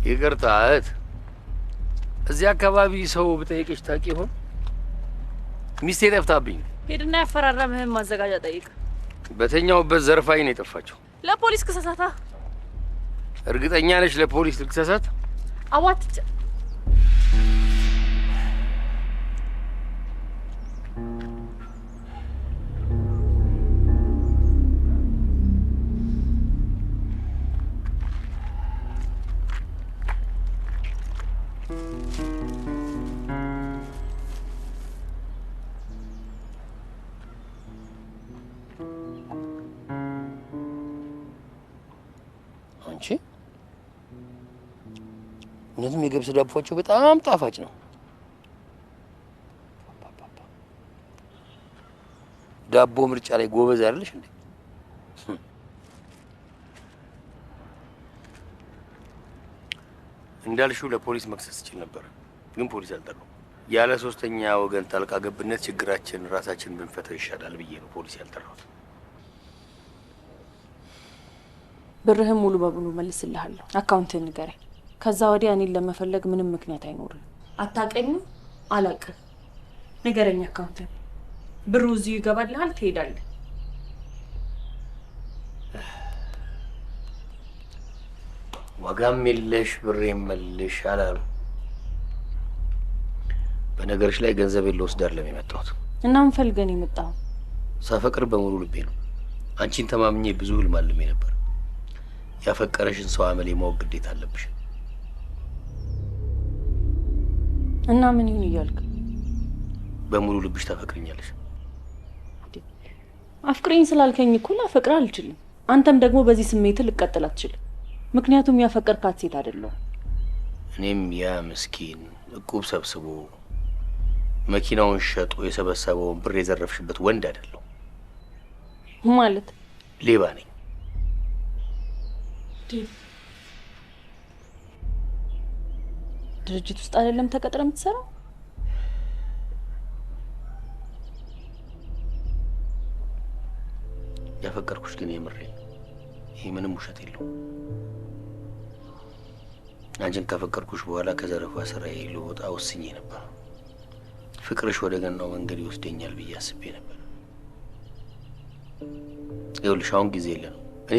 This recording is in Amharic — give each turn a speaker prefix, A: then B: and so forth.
A: ይቅርታ እህት፣ እዚህ አካባቢ ሰው ብጠይቅሽ ታውቂ ይሆን? ሚስቴ ጠፍታብኝ።
B: ሄድና ያፈራረምህን ማዘጋጃ ጠይቅ።
A: በተኛውበት ዘርፋኝ ነው የጠፋችው።
B: ለፖሊስ ክሰሳታ።
A: እርግጠኛ ነሽ ለፖሊስ ልክሰሳት?
B: አዋት።
A: አንቺ፣ እውነትም የገብስ ዳቦአቸው በጣም ጣፋጭ ነው። ዳቦ ምርጫ ላይ ጎበዝ አይደለሽ እንዴ? እንዳልሽው ለፖሊስ መክሰስ እችል ነበር፣ ግን ፖሊስ አልጠራሁም። ያለ ሶስተኛ ወገን ጣልቃ ገብነት ችግራችን ራሳችን ብንፈተው ይሻላል ብዬ ነው ፖሊስ ያልጠራሁት።
B: ብርህን ሙሉ በሙሉ መልስልሃለሁ። አካውንትህን ንገረኝ። ከዛ ወዲያ እኔን ለመፈለግ ምንም ምክንያት አይኖርም። አታውቀኝም፣ አላውቅም። ንገረኝ አካውንትህን። ብሩ እዚሁ ይገባልሃል፣ ትሄዳለህ።
A: ዋጋም የለሽ ብሬን መልሽ አላሉ። በነገርሽ ላይ ገንዘቤን ልወስድ አይደለም የመጣሁት።
B: እና ምን ፈልገህ ነው የመጣኸው?
A: ሳፈቅር በሙሉ ልቤ ነው። አንቺን ተማምኜ ብዙ ህልም አልሜ ነበር። ያፈቀረሽን ሰው አመል የማወቅ ግዴታ አለብሽ።
B: እና ምን ይሁን እያልክ?
A: በሙሉ ልብሽ ታፈቅርኛለሽ።
B: አፍቅረኝ ስላልከኝ እኮ ላፈቅርህ አልችልም። አንተም ደግሞ በዚህ ስሜት ልቀጥል አትችልም። ምክንያቱም ያፈቀርካት ሴት አይደለሁም።
A: እኔም ያ ምስኪን እቁብ ሰብስቦ መኪናውን ሸጦ የሰበሰበውን ብር የዘረፍሽበት ወንድ አይደለሁም።
B: ማለት?
A: ሌባ ነኝ።
B: ድርጅት ውስጥ አይደለም ተቀጥረ የምትሰራው?
A: ያፈቀርኩሽ ግን የምሬ ነው። ይሄ ምንም ውሸት የለውም። አንቺን ካፈቀርኩሽ በኋላ ከዘረፋ ስራዬ ልወጣ ወስኜ ነበር። ፍቅርሽ ወደ ገናው መንገድ ይወስደኛል ብዬ አስቤ ነበር። ይኸውልሽ፣ አሁን ጊዜ የለንም። እኔ